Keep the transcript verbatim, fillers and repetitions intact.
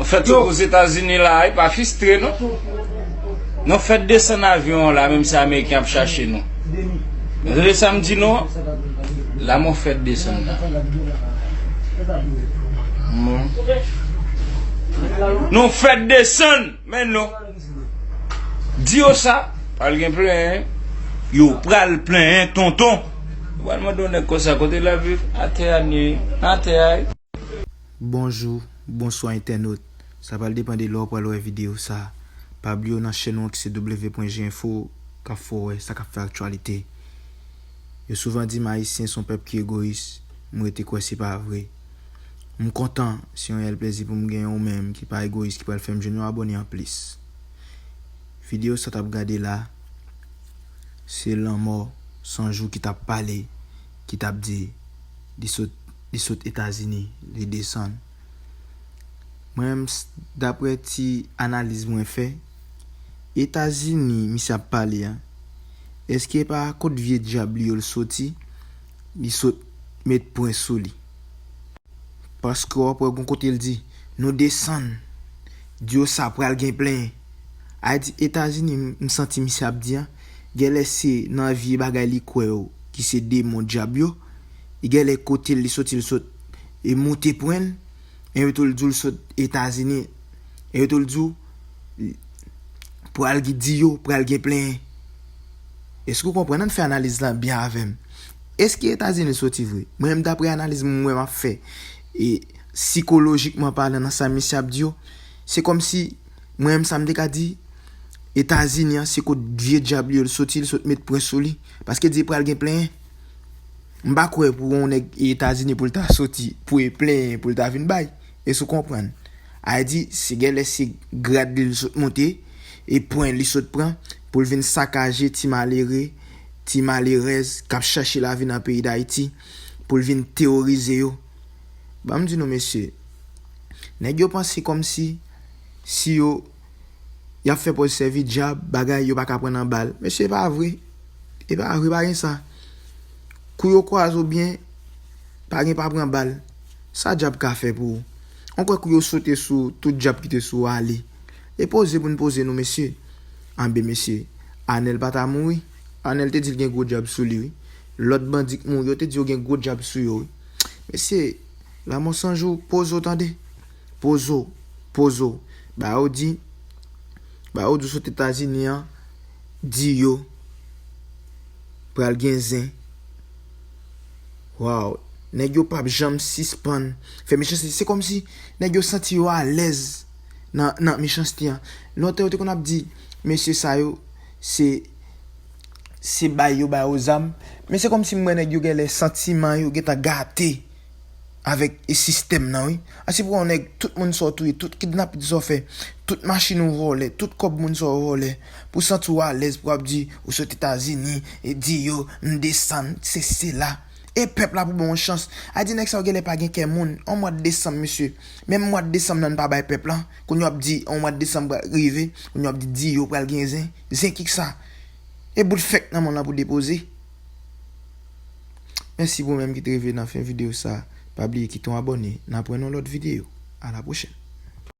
Fèt Ozetazini la, e pa fistre non. Nou fèt desann avyon an la, menm si Ameriken ap chache nou. Tande sa m di nou an? La mò fèt desann la. Nou fèt desann, men non. Di yo sa, pral gen plenyen. Yo pral plenyen, tonton. Yo pral mande yon nèg konsa, kote l ap viv? Atè a ni, atè a. Bonjou, bonswa entènot. Sa pral depann de lè w pral wè videyo sa. Pa bliye w nan chèn nou an ki se W pwen G Info k ap fè w wè sa k ap fè aktyalite. Yo souvan di m Ayisyen se yon pèp ki egoyis, m rete kwè se pa vre. M kontan, se yon reyèl plezi pou m gen ou menm ki pa egoyis ki pral fè m jwenn yon abòne anplis. Videyo sa t ap gade la, se lanmò Sanjou ki t ap pale, ki t ap di li sot, li sot Etazini, li desann. Mwen menm, s- daprè ti analiz mwen fè, Etazini misye ap pale a, èske e pa kot vye dyab li yo l soti, li sot met pwen sou li? Paske w ap wè gon kote l di, nou desann, di yo sa pral gen plenyen. Ayiti, Etazini, m, m santi misye ap di a, genlè se nan vye bagay li kwè yo, ki se demon dyab yo, e genlè kote l li soti, l sot, e moute pwen l, e yo tou l di w l sot Etazini, e yo tou l di w, pral gen di yo, pral gen plenyen. Èske w konprann? Ann fè analiz lan byen avè m. Èske Etazini soti vre? Mwen menm, daprè analiz mwen, mwen m ap fè, e sikolojikman palan, nan sa misye ap di yo, se kòmsi, mwen menm, sa m te ka di, Etazini an, se kot vye dyab li yo l soti, l sot met pwen sou li. Paske di pral gen plenyen. M pa kwè pou yon nèg Etazini pou l ta soti, pou e plenyen, pou l ta vin bay. Èske w konprann? Ayiti, se genlè se grad li l sot monte, e pwen li sot pran, pou l vin sakaje ti malere, ti malerèz k ap chache lavi nan peyi Dayiti, pou l vin teworize yo. Ban m di nou, mesye, nèg yo panse kòmsi, si yo, y ap fè pòz sèvi dyab, bagay yo pa ka pran nan bal. Mesye, e pa vre. E pa vre, pa gen sa. Kou yo kwaze w byen, pa gen pa pran bal. Sa dyab ka fè pou ou? On kwè kou yo sote sou tout dyab ki te sou ou ale. E poze pou n poze nou, mesye. Anben, mesye, Anèl pa ta mouri. Anèl te di l gen gwo dyab sou li, wi. Lòt bandi k mouri yo te di yo gen gwo dyab sou yo, wi. Mesye, lanmò Sanjou, poze w tande. Poze w, poze w. Ba yo di, ba yo di w sot Etazini an, di yo pral gen zen. Waw, nèg yo p ap janm sispann fè mechanste. Se kòmsi nèg yo santi yo alèz nan, nan mechanste an. Lontan yo te konn ap di, mesye sa yo, se, se bay yo ba yo zam. Men se kòmsi m wè nèg yo genlè santiman yo gentan gate avèk e sistèm nan, wi. Asi pou yon nèg, tout moun sa w touye, tout kidnapin sa w fè, tout machin ou vòlè, tout kòb moun sa w vòlè, pou w santi w alèz pou w ap di, ou sot Etazini, e di yo, m desann, se sela. E pèp la pou ba w yon chans. A di nèg sa yo genlè pa gen kè moun. On mwa desanm, mesye. Menm mwa desanm nan, n pa bay pèp la. Kounye w ap di, on mwa desanm pral rive, kounye w ap di, di yo pral gen zen. Zen kik sa? E bout fèk nan men w lan pou depoze. Mèsi pou ou menm ki te rive nan fen videyo sa. Pa bliye kite yon abòne. N ap wè nan lòt videyo. A la pwochèn.